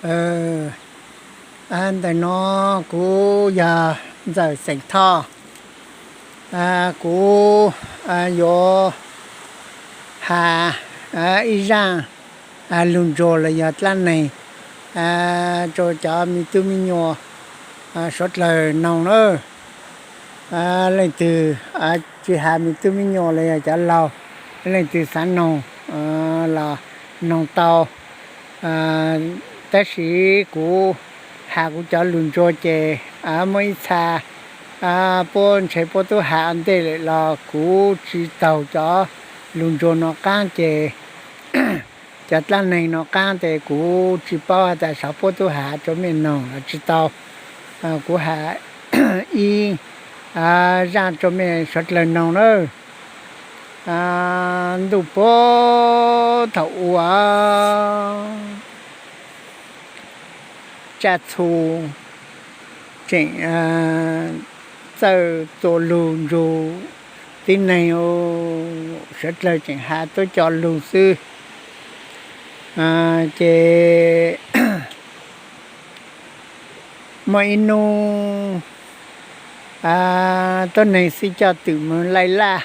Ntawm no kuv yog Ntxawm xeem Thoj. Kuv yuav has ib zaj lug ntsuag los yog dlaab neeg rua cov me tub me nyuam suav dlawg noog na. Leej twg tsis has me tub me nyuam los yog cov laug, leej twg xav noog los noog tau. Tab sis kuv has kuv cov lug ntsuag ces muaj ib txha puab ntshe puab tub has ua ntej lawm los kuv tsis taug cov lug ntsuag no qaab ces cov dlaab neeg no qaab ces kuv tsis paub has tas xyov puab tub has rua mej noog los tsis tau. Kuv has ib zaj rua mej suav dlawg noog na. Ntuj puag thaum ub, Tsaj Txhu tseem txawj tua lug nrug tib neeg, suav dlawg tseem has tuab co lug xwb. Ces muaj ib nub tuab neeg xwb coj twm moog laij laj.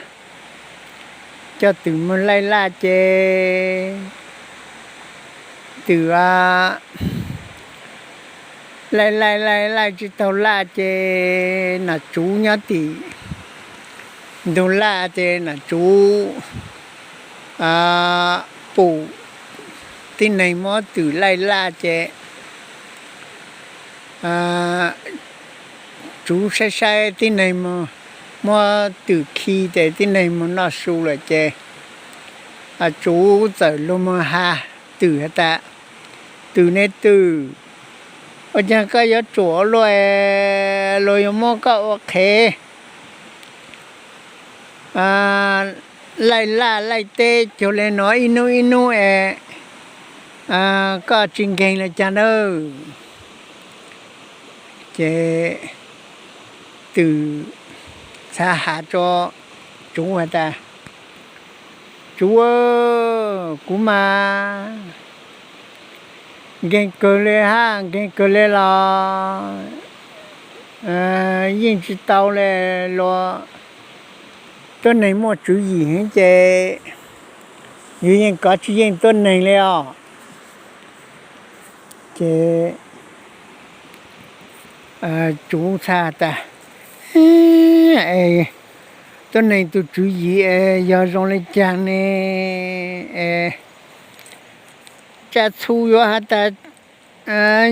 Coj twm moog laij laj ces twm laij laij laij laij tsis taug laj ces nam tsuv nyob tim ntug laj ces nam tsuv pum tib neeg muab twm laij laj ces tsuv saib saib tib neeg muab twm khi ces tib neeg moog noj su lawm ces tsuv txawm lug moog has twm has tas, twm ne twm, ua caag koj yuav tsuam ua luaj es luag yuav muab koj ua qhev laij laj laij teb cuag le nuav ib nub ib nub es koj tsis nkeeg le caag nawb? Ces twm txhad has rua tsuv has tas, tsuv, kuv mas nkeeg kawg le hab, nkeeg kawg le los yeej tsis tau le, luag tuab neeg muaj tswv yim heev ces yug yeej kov tsis yeej tuab neeg le os. Ces tsuv txhad tas, tuab neeg tug tswv yim es yog zoo le caag ne? Tsaj Txhu yuav has tas,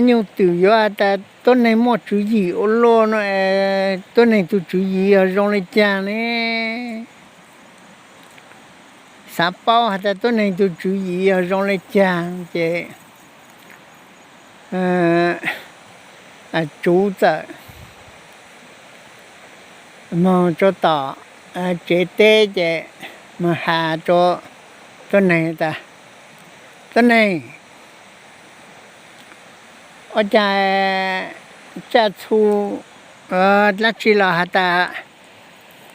nyuj twm yuav has tas tuab neeg muaj tswv yim ua luaj no es tuab neeg tug tswv yim yog zoo le caag ne? Xav paub has tas tuab neeg tug tswv yim yog zoo le caag ces tsuv txawm moog rua tom tsev teb ces moog has rua tuab neeg tas, tuab neeg, ua caag Tsaj Txhu dlaab tsi los has tas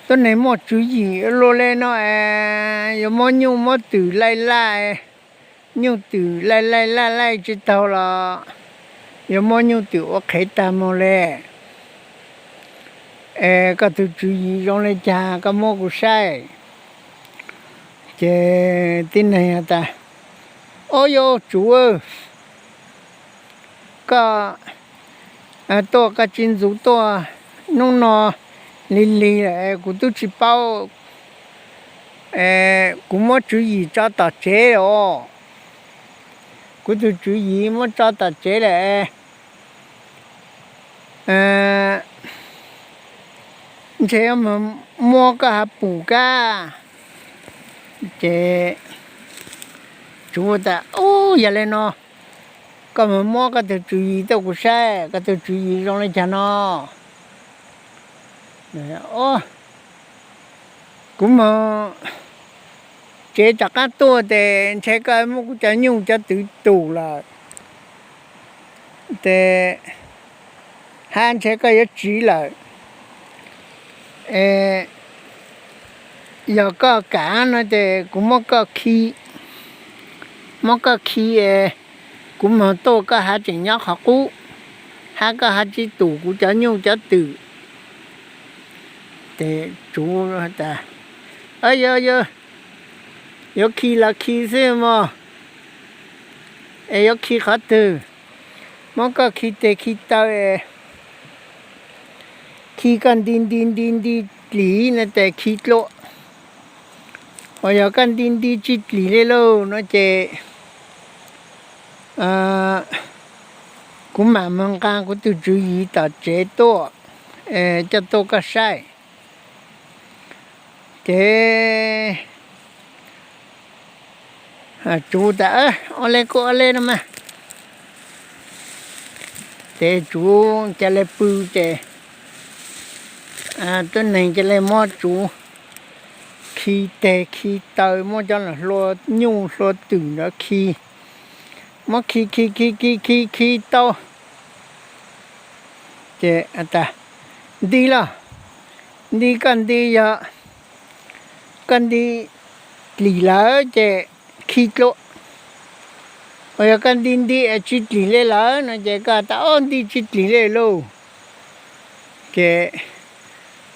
tuab neeg muaj tswv yim ua luaj le no es yuav muab nyuj muab twm laij laj, nyuj twm laij laij laij laij tsis taug los yuav muab nyuj twm ua qhev tag moog le. Es koj tug tswv yim zoo le caag koj muab kuv saib. Ces tib neeg has tas, ob, yog tsuv, koj tuaj koj tsis ntxuv tuaj, nub no lig lig lawm kuv tub tsis paub, kuv muab tswv yim tso tom tsev os. Kuv tug tswv yim muab tso tom tsev lawm, ntshe muab koj has pum kab. Ces tsuv tas, ub, yog le no koj moog muab koj tug tswv yim tuaj kuv saib, koj tug tswv yim zoo le caag no. Kuv moog tsev rov qaab tuaj tes ntshe koj muab kuv cov nyuj cov twm tum lawm, tes hab ntshe koj yuav tsiv lawm. Yog koj kam no tes kuv muab koj khi, muab koj khi es kuv moog tuaj koj hab tseem nyob qhov qub, hab koj hab tsi tum kuv cov nyuj cov twm. Ces tsuv tas, Yuav khi los khi xwb mog, es yuav khi qhov twg? Muab koj khi teg khi taw, khi koj nti nti nti nti dlim no ces khi dlua. Uas yog koj nti nti tsi dlim li lauj no ces kuv mam moog nqaa kuv tug tswv yim tom tsev tuaj, coj tuaj koj saib. Ces tsuv tas, Ua le kuj ua le no mas. Ces tsuv ca le pw ces tuab neeg ca le muab tsuv khi teg khi taw, muab cov los hlua nyuj hlua twm ntawd khi, muab khi khi khi khi khi khi tau. Ces tas, Nti los, nti koj nti, yog koj nti dlim lawm ces khi dlua. Uas yog koj nti nti tsi dlim li lawm no ces koj tas, Ob, nti tsi dlim li lauj. Ces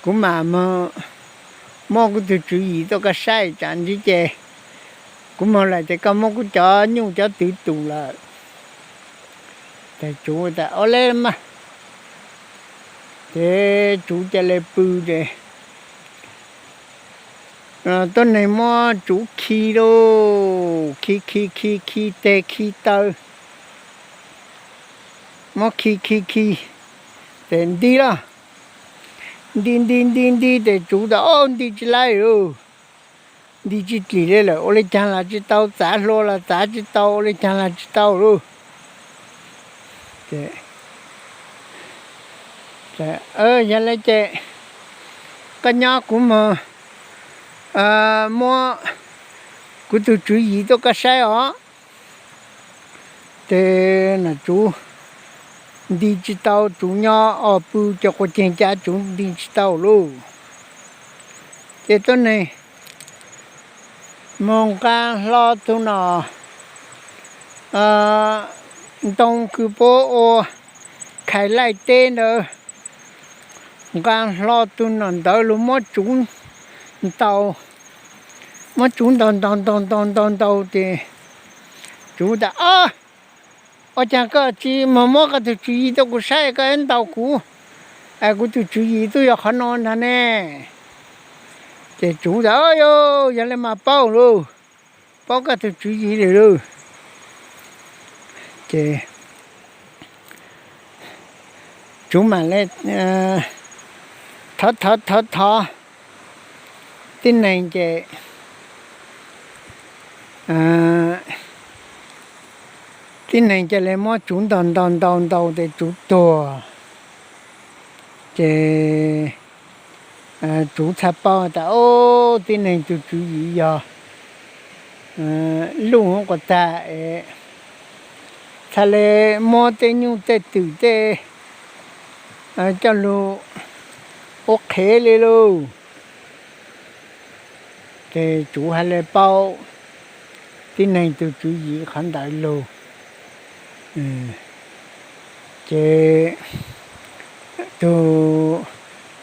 kuv mam moog muab kuv tug tswv yim tuaj koj saib, tsam ntsis ces kuv moog lawm ces koj muab kuv cov nyuj cov twm tum lawm. Ces tsuv tas, Ua le mas. Ces tsuv ca le pw ces tuab neeg muab tsuv khi lauj, khi khi khi khi teg khi taw, muab khi khi khi, ces nti los, nti nti nti nti ces tsuv tas, Ob, nti tsi laib lauj, nti tsi dlim li lawm, ua li caag los tsi tau, txav hlua los txav tsi tau, ua li caag los tsi tau lauj. Yog le ces koj nyob kuv moog muab kuv tug tswv yim tuaj koj saib os. Ces nom tsuv nti tsi tau, tsuv nyob ob pw ces quas ceeg ca tsuv nti tsi tau lauj. Ces tuab neeg moog nqaa hlo tug nom ntoo kws puab ua khais laij teb ntawd, nqaa hlo tug nom ntawd lug muab tsuv ntaus, muab tsuv ntaus ntaus ntaus ntaus ntaus ntaus ces tsuv tas, Ob, ua caag koj tsi moog muab koj tug tswv yim tuaj kuv saib, koj ntaus kuv, kuv tug tswv yim tub yog qhov no ntag ne. Ces tsuv tas, Yog le mas paub lauj, paub koj tug tswv yim lawm lauj. Ces tsuv mam le thov thov thov thov tib neeg ces tib neeg ca le muab tsuv ntaus ntaus ntaus ntaus tes tsuv tuag. Ces tsuv txhaj paub tas, Ob, tib neeg tug tswv yim yog luj quas tag es txhaj le muab tej nyuj tej twm tej coj lug ua qhev li lauj. Ces tsuv hais le paub tib neeg tug tswv yim qhov ntawd lug. Ces tug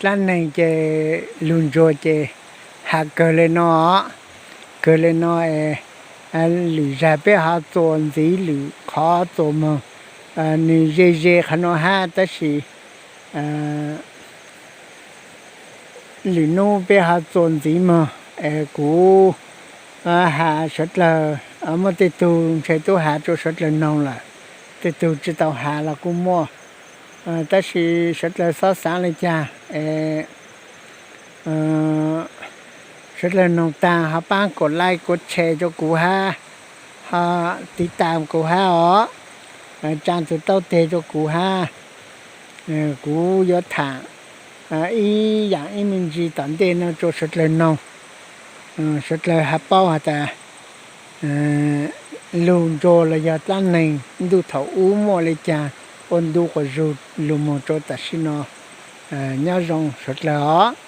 dlaab neeg ces lug ntsuag ces has kawg le no, kawg le no es lwm zag peb ho txuas ntxiv, lwm qhov txuas moog. Nwg ze ze qhov no hab tab sis lwm nub peb ho txuas ntxiv moog es kuv has sawv dlawg, muaj tej tug ntshe tub has rua sawv dlawg noog lawm, tej tug tsi tau has los kuj muaj, tab sis sawv dlawg xob xaav le caag es sawv dlawg noog taag ho paab kuv like kuv share rua kuv hab, ho tiv tam kuv hab os, tsaa tug taub teg rua kuv hab. Kuv yuav thaam ib yaam ib me ntsis tom ntej no rua sawv dlawg noog. Sawv dlawg has paub has tas lug ntsuag los yog dlaab neeg ntuj thaum ub muaj le caag ua ntu quas zug lug moog rua tam sim no. Nyob zoo sawv dlawg os.